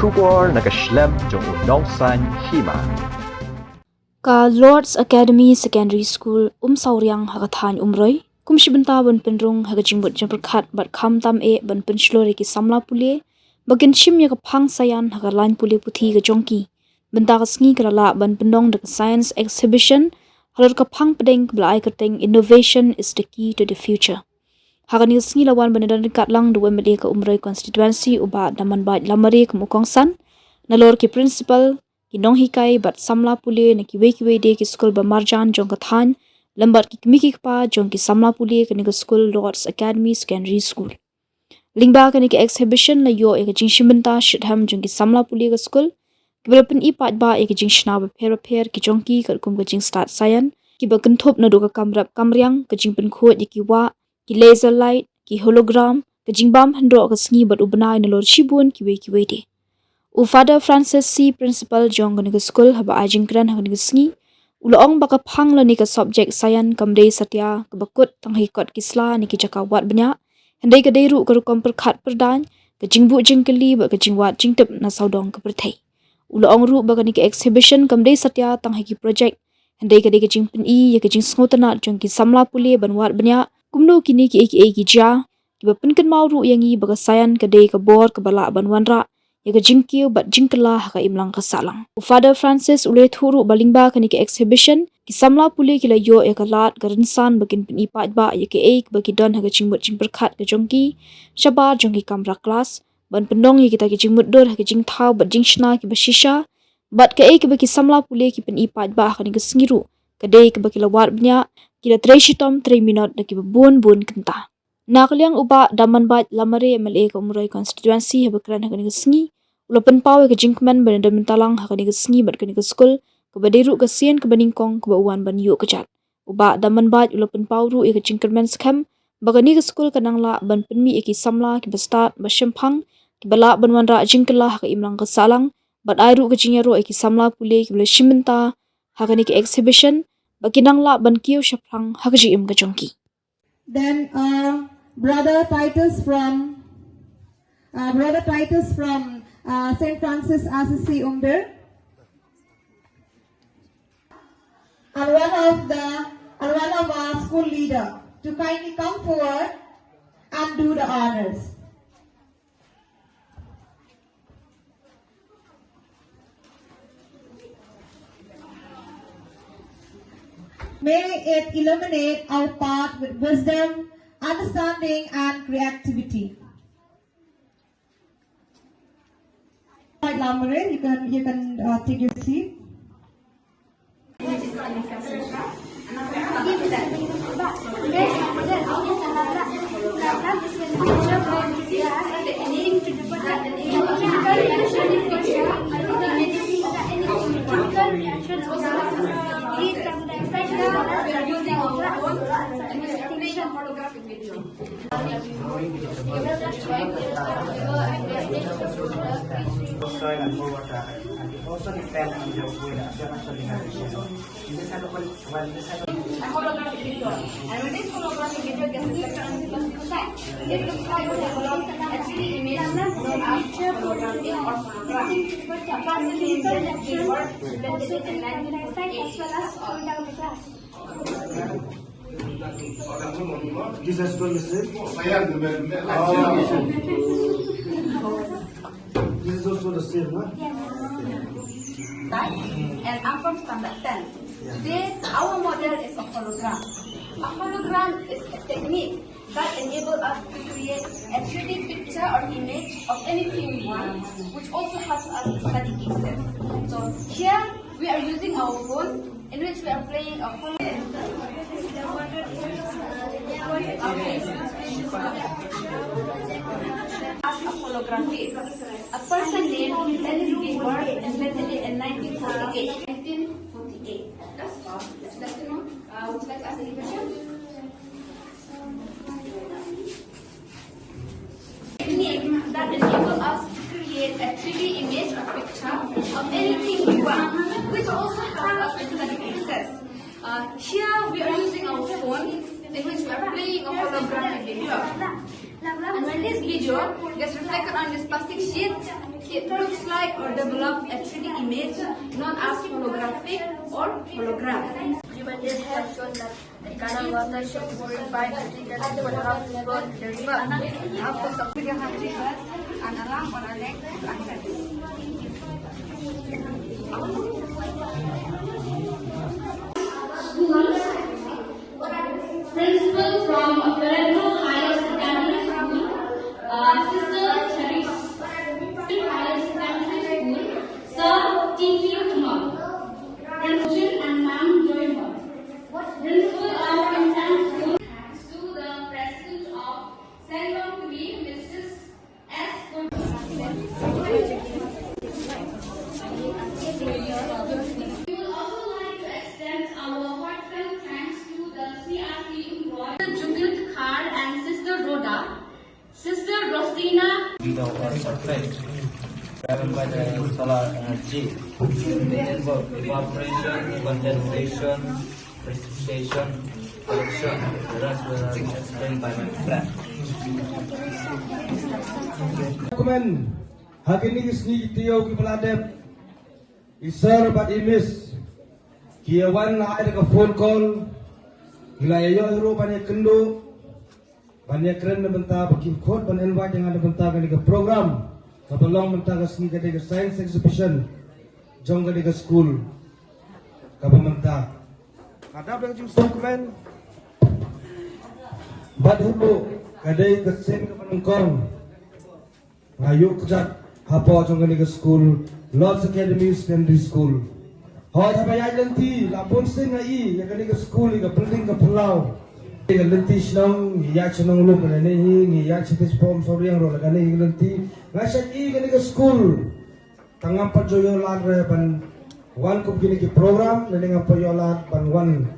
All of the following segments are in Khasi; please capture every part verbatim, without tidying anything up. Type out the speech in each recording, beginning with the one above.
Khubor na ka shlem jong u nongsaiñ hima. Ka Lord's Academy Secondary School, Umsawriang, ha ka thaiñ Umroi, kum shi bynta ban pynrung ha ka jingmut jingpyrkhat bad khamtam eh ban pynshlur ïa ki samla pule ba kin shim ïa ka phang saian ha ka lain pule puthi ka jong ki. Bynta ka sngi ka la lah ban pynlong da ka science exhibition halor ka phang pdeng kaba la ai kyrteng Innovation is the Key to the Future. Ha kane ka sngi la wan ban ïadon ryngkat lang da u M L A ka Umroi constituency, u Bah Damanbait Lamare, kum u kongsan, nalor ki principal, ki nonghikai bad samla pule na kiwei kiwei de ki skul ba marjan jong ka thaiñ, lem bad ki kmie ki kpa jong ki samla pule kane ka skul Lord's Academy Secondary School. Lyngba kane ka exhibition la ïoh ïa ka jingshim bynta shitrhem jong ki samla pule ka skul, kiba la pyni paidbah ïa ka jingshna bapher bapher ki jong ki, katkum ka jingstad saian, kiba kynthup naduh ka kam rep kam riang, ka jingpynkhuid ïa ki wah, ki laser light, ki hologram, ka jingbam hynroh ka sngi bad u bnai, nalor shibun kiwei kiwei de. U Father Francis C, principal jong kane ka skul, haba ai jingkren ha kane ka sngi, u la ong ba ka phang lane ka subject saian kam dei satia kaba kut tang ha ki kot ki sla ne ki jaka wad bniah, hynrei ka dei ruh ka rukom pyrkhat pyrdaiñ, ka jingbuh jingkylli bad ka jingwad jingtip na sawdong ka pyrthei. U la ong ruh ba kane ka exhibition kam dei satia tang ha ki project, hynrei ka dei ka jingpyni ïa ka jingsngewtynnad jong ki samla pule ban wad bniah kumno kine kiei kiei ki jia, kiba pynkynmaw ruh ïa ngi ba ka saian ka dei ka bor kaba lah ban wanrah ïa ka jingkiew bad jingkylla ha ka imlang ka sahlang. U Father Francis u la ïathuh ruh ba lyngba kane ka exhibition, ki samla pule ki la ïoh ïa ka lad ka rynsan ba kin pyni paidbah ïa kaei kaba ki don ha ka jingmut jingpyrkhat ka jong ki shabar jong ki kamra klas, ban pynlong ïa kita ki jingmutdur ha ki jingthaw bad jingshna kiba shisha, bad kaei kaba ki samla pule ki pyni paidbah ha kane ka sngi ruh ka dei kaba ki la wad bniah, ki la trei shitom trei minot da kiba bun bun kynta. Na ka liang u Bah Damanbait Lamare, M L A ka Umroi constituency, haba kren ha kane ka sngi, u la pynpaw ïa ka jingkmen ban ïadon bynta lang ha kane ka sngi bad kane ka skul, kaba dei ruh ka sien kaba nyngkong kaba u wan ban ïuh kjat. U Bah Damanbait u la pynpaw ruh ïa ka jingkyrmen skhem ba kane ka skul kan nang lah ban pynmih ïa ki samla kiba stad ba shemphang, kiba lah ban wanrah jingkylla ha ka imlang ka sahlang, bad ai ruh ka jingïaroh ïa ki samla pule kiba la shim bynta ha kane ka exhibition ba kin nang lah ban kiew shaphrang ha ka jingim ka jong ki. Then, uh, Brother Titus from, uh, Brother Titus from, uh, Saint Francis Assisi Umbir. And one of the, and one of our school leader to kindly come forward and do the honors. May it illuminate our path with wisdom, understanding, and creativity. Right, Lamare, you can, you can, uh, take your seat. Soil and groundwater, and it also depends on the weather. So, that's what we have to say. You just have to put it, well, you just have to A holographic video. And when this holographic video gets reflected on the plastic side, it looks like the holographic actually image of a holographic or hologram. A plastic image is being worked, blended in nineteen forty-eight. This is also the same? This is also the same, huh? Right? And I'm from standard ten. Today, our model is a hologram. A hologram is a technique that enable us to create a three D picture or image of anything we want, which also helps us to study pixels. So here, we are using our phone, in which we are playing a holo-, as a holography. A person named Dennis Gilbert invented it in nineteen forty-eight. Nineteen forty-eight. That's fast. Would you like to know? Uh, would you like to ask any question? Technique that enable us to create a three D image or picture of anything we want, which also helps us to study pixels. Uh, here we are using our phone, in which we are playing a holographic video. And when this video gets reflected on this plastic sheet, It looks like or develop a three D image known as holographic or hologram. Human has shown that the Ghana watershed will provide the treatment for the half flow to the river. After some and alarm on our next access. Principal from Federal Higher Secondary School, uh, Sister Cherry Higher Secondary School, Sir T K Kumar, Principal and Ma'am Joy Moore. Principal of Infant School, thanks to the President of Saint Longpuri, Missus S. We would also like to extend our heartfelt thanks to the C R C employees, Judith Khar and Sister Rhoda, Sister Rosina. Leader of our surface, driven by the solar energy. They involve evaporation, condensation, precipitation, collection. The rest will be explained by my friend. Kumne, ha kine ki sngi ki taïew kiba la dep, i Sir bad i Miss ki ïa wan ai da ka phone call, ki la ïa ïoh ruh ban ïa kynduh, ban ïa kren na bynta ba ki khot ban invite ïa nga na bynta kane ka program kaba long mynta ka sngi, ka dei ka science exhibition jong kane ka school kaba mynta. Ka dap da ka jingsngewkmen bad hynrei ka dei ka sien kaba nyngkong nga ïoh kjat hapoh jong kane ka school, Lord's Academy Secondary School. Hooid, haba ïaid lynti la bun sien nga i ïa kane ka school, ïa ka building ka phyllaw. Ïa ka lynti shnong, ngi ïaid shnong lum lane hi, ngi ïaid shatei shapoh Umsawriang ruh la kane hi ka lynti. Nga shait i kane ka school. Tang ngam pat ju ïoh lad re ban wan kum kine ki program, lane ngam pat ïoh lad ban wan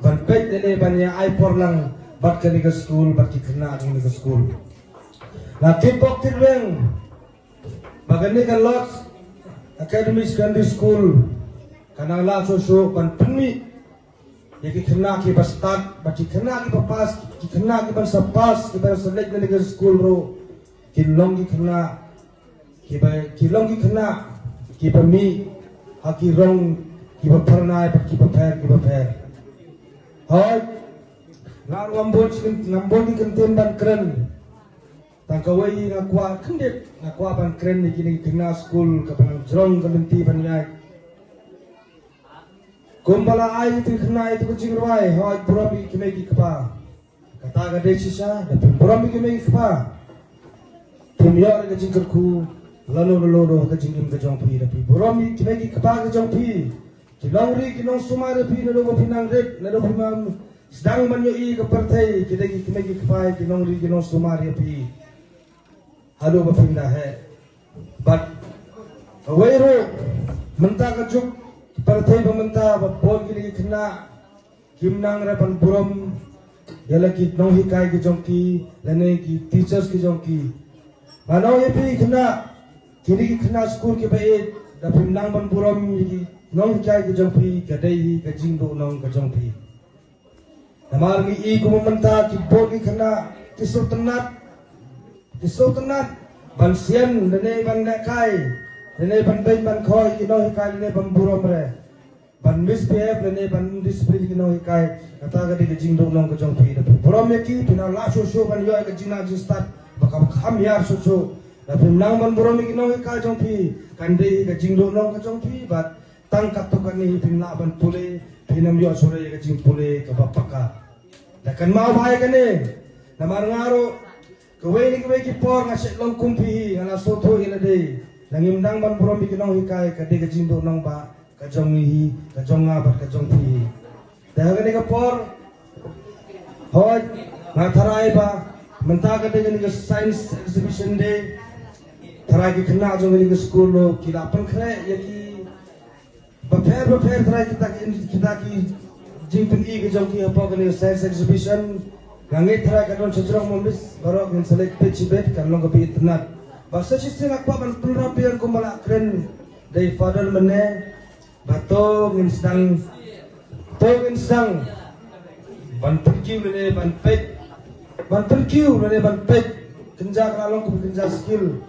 ban peit lane ban ïa ai por lang bad kane ka school, bad ki khynnah kane ka school. Nga tip bok tip rwiang ba kane ka Lord's Academy Secondary School ka nang lah shuh shuh ban pynmih ïa ki khynnah kiba stad, bad ki khynnah kiba pass, ki khynnah kiban sa pass, kiban sa leit na kane ka school ruh kin long ki khynnah kiba, ki long ki khynnah kiba mih ha ki rong kiba phyrnai bad kiba pher, kiba pher. Hooid, nga ruh ngam bun, ngam bun ki kyntien ban kren. Tang kawei nga kwah khyndiat, nga kwah ban kren ïa kine ki khynnah skul kaba nang jrong ka lynti ban ïaid. Kumba la ai ïa ki khynnah ïa ka jingrwai, hooid, burom ïa ki kmie ki kpa. Kata ka dei shisha, da phi burom ïa ki kmie ki kpa, phim ïoh ïa ka jingkyrkhu lano lano ruh ha ka jingim ka jong phi. Da phi burom ïa ki kmie ki kpa ka jong phi. Ki long ri ki nongsumar ïa phi naduh ba phi nang rit, naduh ba phim sdang ban ïohi ka pyrthei, ki dei ki kmie ki kpa ki long ri ki nongsumar ïa phi haduh ba phim da heh. Bad kawei ruh, mynta ka juk pyrthei ba mynta ba bun kine ki khynnah kim nang re ban burom ïa la ki nonghikai ki jong ki lane ki teachers ki jong ki. Nga ong ïa phi khynnah, kine ki khynnah skul kiba ïeit, da phim nang ban burom ïa ki nonghikai ki jong phi, ka dei hi ka jingduh nong ka jong phi. Namar ngi i kumba mynta ki bun ki khynnah ki sngewtynnat, ki sngewtynnat ban sian lane ban lehkai, lane ban beiñ ban khoi ïa ki nonghikai lane ban burom re, ban misbehave lane ban discipline ïa ki nonghikai. Kata ka dei ka jingduh nong ka jong phi. Da phi burom ïa ki, phin nang lah shuh shuh ban ïoh ïa ka jinglah jingstad ba kham kham ïar shuh shuh. Da phim nang ban burom ïa ki nonghikai jong phi, kan dei ka jingduh nong ka jong phi. Bad tang katto katne hi phin lah ban pule, phin ym ïoh shuh re ïa ka jingpule kaba paka. Da kynmaw bha ïa kane, namar nga ruh kawei na kawei ki por nga shait long kum phi hi, nga la sngewthuh ïa lade. Lada ngim nang ban burom ïa ki nonghikai, ka dei ka jingduh nong ba ka jong ngi hi, ka jong nga bad ka jong phi hi. Te ha kane ka por, hooid, nga tharai ba mynta ka dei kane ka science exhibition day. Tharai ki khynnah jong kane ka skul ruh ki la pynkhreh ïa ki bapher bapher tharai kita ki, kita ki jingpyni ka jong ki hapoh kane ka science exhibition. Nga ngeit tharai ka don sha jrong ma miss baroh ngin sa leit peit shibit, kan long kaba itynnat. Bad sa shisien nga kwah ban pynrap biang kumba la kren da i Father mynne, ba to ngin sdang, to ngin sdang ban pynkiew lane ban peit, ban pynkiew lane ban peit kynja, ka la long kum kynja skill.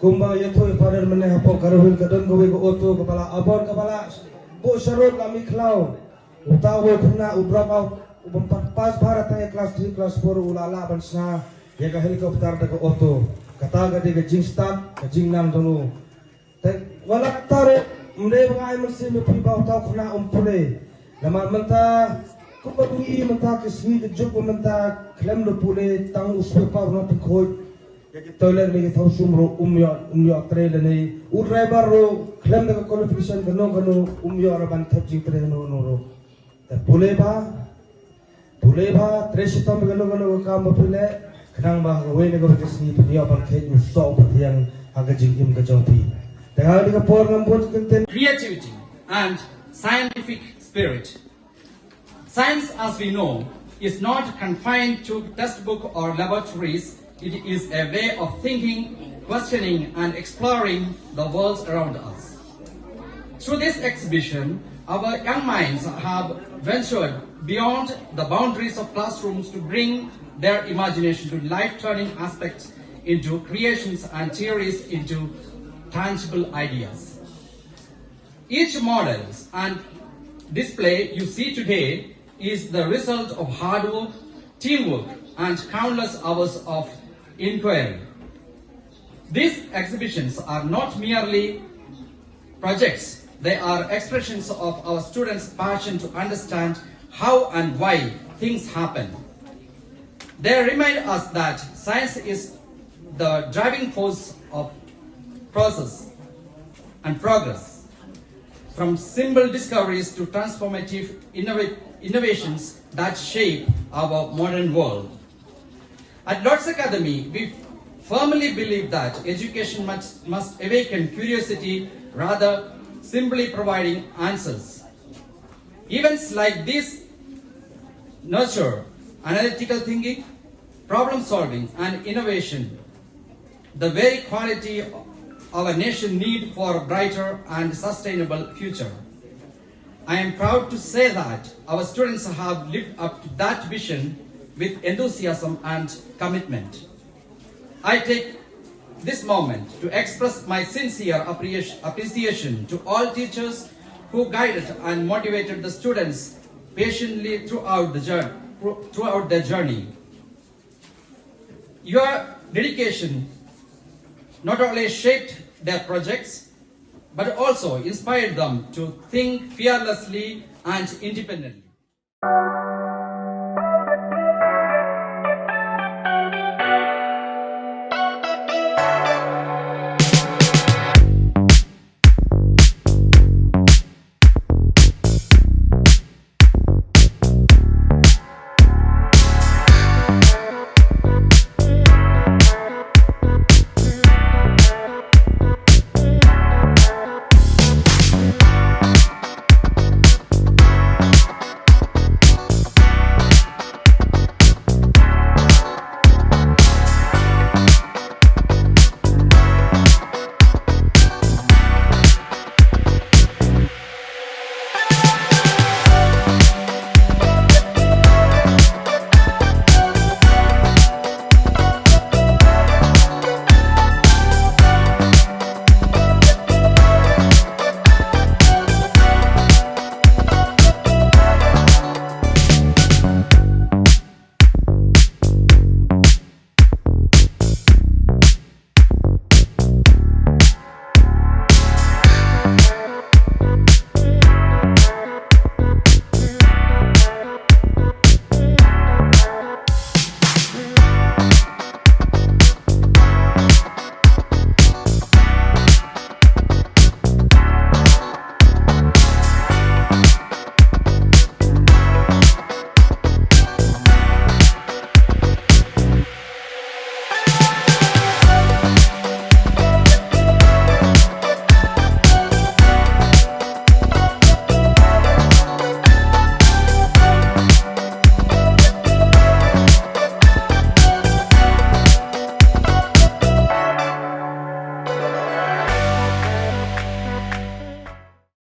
Kumba ïathuh ïa Father mynne, hapoh Garo Hills ka don kawei ka auto kaba la abor, kaba la buh sharud la mih khlaw. Uta uwei u khynnah u drop out, u bym pat pass bha tang ïa class three, class four, u la lah ban shna ïa ka helicopter da ka auto. Kata ka dei ka jingstad, ka jingnang jong u. Te wat la kata ruh, ym dei ba nga ai mynsiem ïa phi ba uta u khynnah um pule. Namar mynta, kumba ngi i mynta ka sngi ka juk ba mynta khlem da pule, tang u sweeper u nongpynkhuid ïa ki toilet ne ki thaw sum ruh um ïoh, um ïoh trei lane u driver ruh khlem da ka qualification kano kano um ïoh ruh ban thep jingtrei kano kano ruh. Te pule bha, pule bha, trei shitom ïa kano kano ka kam ba phi leh, khnang ba ha kawei na kawei ka sngi phin ïoh ban kheit u soh u pathiang ha ka jingim ka jong phi. Te ha kane ka por ngam bun kyntien. Creativity and scientific spirit. Science, as we know, is not confined to textbook or laboratories. It is a way of thinking, questioning, and exploring the world around us. Through this exhibition, our young minds have ventured beyond the boundaries of classrooms to bring their imagination to life, turning aspects into creations and theories into tangible ideas. Each models and display you see today is the result of hard work, teamwork, and countless hours of inquiry. These exhibitions are not merely projects, they are expressions of our students' passion to understand how and why things happen. They remind us that science is the driving force of process and progress, from simple discoveries to transformative innova- innovations that shape our modern world. At Lord's Academy, we firmly believe that education must, must awaken curiosity rather simply providing answers. Events like this nurture analytical thinking, problem solving, and innovation, the very quality our nation need for a brighter and sustainable future. I am proud to say that our students have lived up to that vision with enthusiasm and commitment. I take this moment to express my sincere appreci- appreciation to all teachers who guided and motivated the students patiently throughout the jour- throughout their journey. Your dedication not only shaped their projects but also inspired them to think fearlessly and independently.